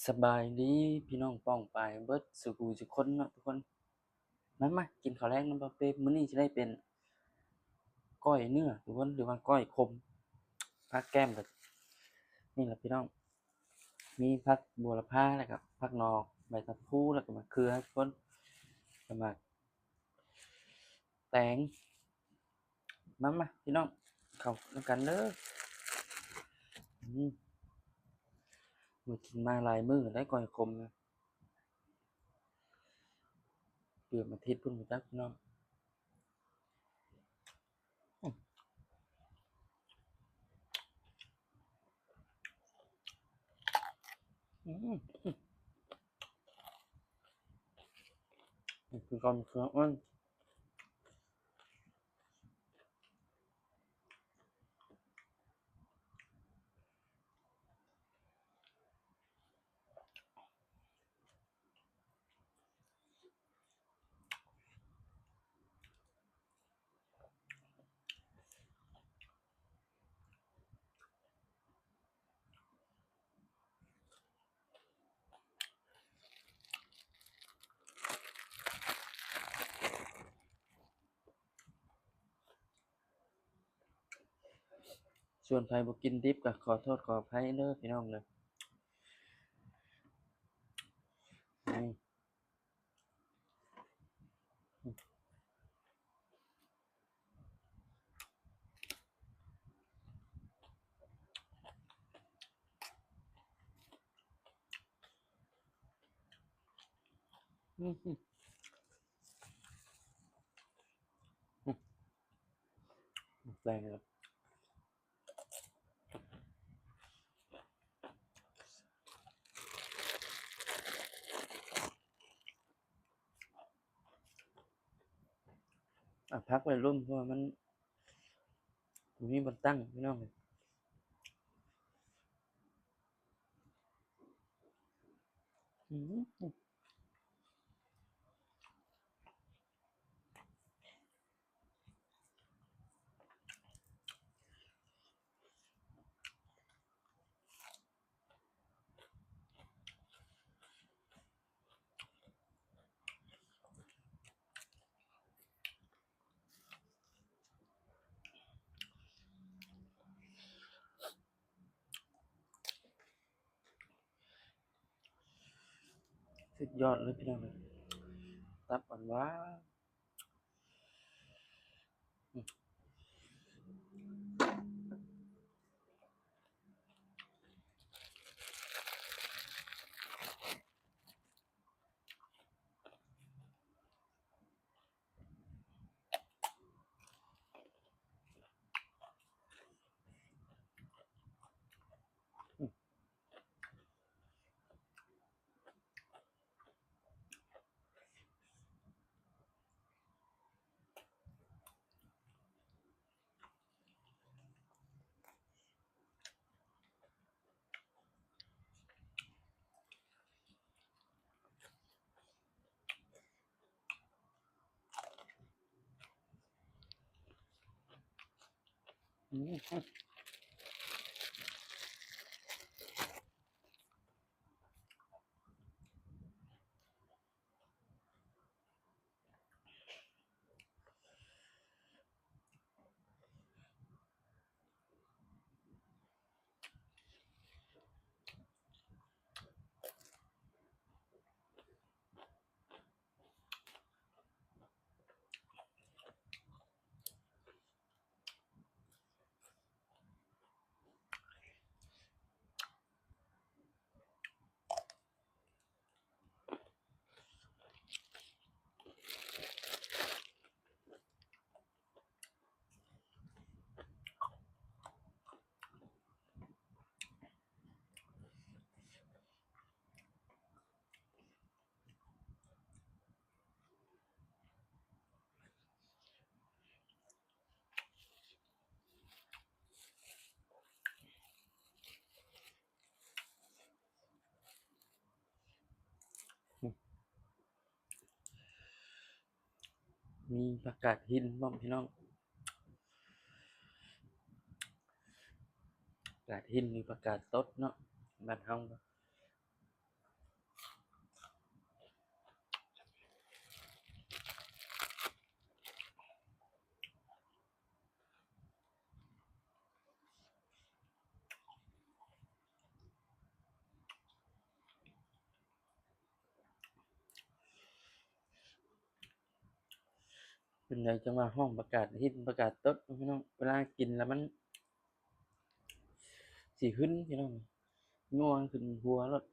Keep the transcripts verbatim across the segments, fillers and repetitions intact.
สบายดีพี่น้องป้องปายเบิดสู่ผู้สู่คนเนาะทุกคน มามากินข้าวแลงนำบ่าวเป มื้อนี้สิได้เป็นก้อยเนื้อทุกคน หรือว่าก้อยขม ผักแกล้มก็นี่ล่ะพี่น้อง มีผักบัวละพา แล้วก็ผักหนอก ใบตะพู แล้วก็มะเขือทุกคน แล้วก็หมากแตง มามาพี่น้อง เข้านำกันเด้อ อืม มื้อกินมาหลายมื้อได้ก้อยขมนะ เกือบอาทิตย์พุ้นบ่จักพี่น้อง อืม อืม อืม คือความเครื่องมัน ส่วนไผบ่กินดิบก็ขอโทษขออภัยเด้อพี่น้องเด้อ นี่ อืม อืม อืม แรงเลย อ่ะ พักไว้ร่ม เพราะว่ามัน บ่มีบ่อนตั้งพี่น้อง อืม สุดยอดเลยพี่น้อง ตับหวานๆ อืม อืม มีผักกาดหินพร้อมพี่น้อง ผักกาดหินหรือผักกาดตดเนาะ บ้านเฮาเนาะ ในจังหวะฮ้องประกาศ เห็นประกาศตดพี่น้อง เวลากินแล้วมัน สิหึนพี่น้อง งัวขึ้นหัวโลด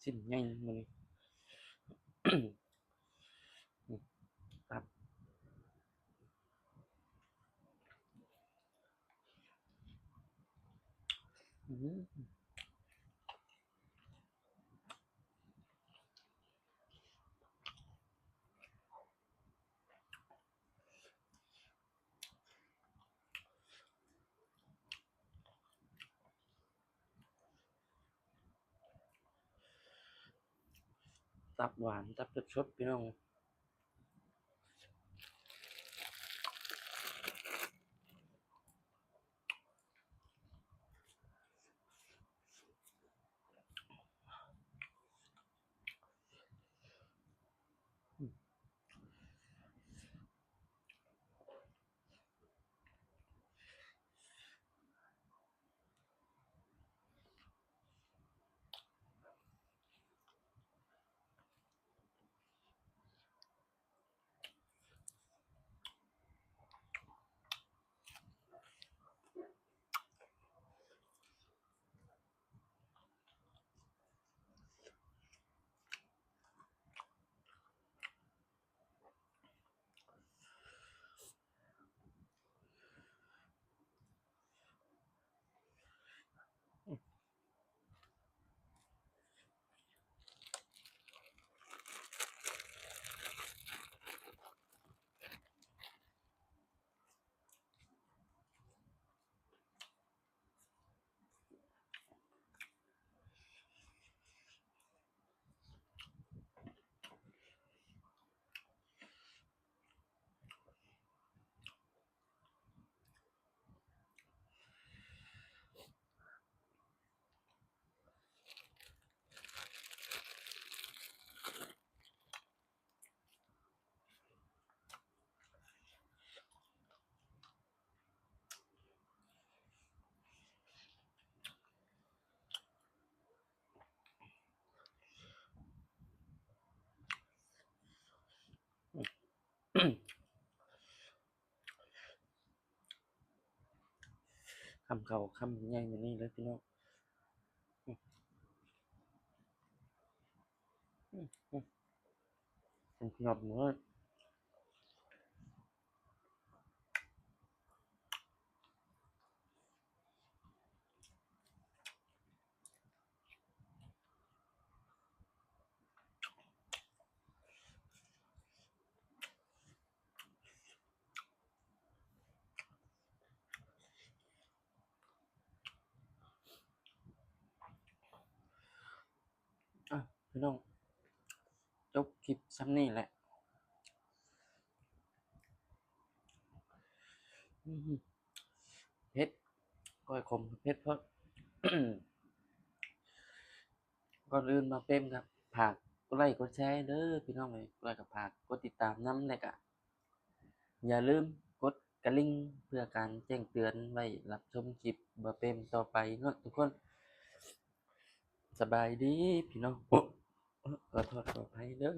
สิ้นใหญ่มื้อนี้ ตับ อืม ตับหวาน ตับสดๆ พี่น้อง คำเขาคำใหญ่มานี่เลยพี่น้อง อืม อืม อืม หยอดหมูเลย อื พี่น้อง จบคลิปส่ำนี้แหละ อืม เผ็ด ก้อยขมเผ็ดโพด ก่อนอื่นบ่าวเปรมก็ฝากกดไลค์กดแชร์เด้อพี่น้องเอ้ย แล้วก็ฝากกดติดตามนำ แล้วก็อย่าลืมกดกระดิ่งเพื่อการแจ้งเตือนไว้รับชมคลิปบ่าวเปรมต่อไปเนาะทุกคน สบายดีพี่น้อง โอ้ ขอโทษขออภัยเด้อ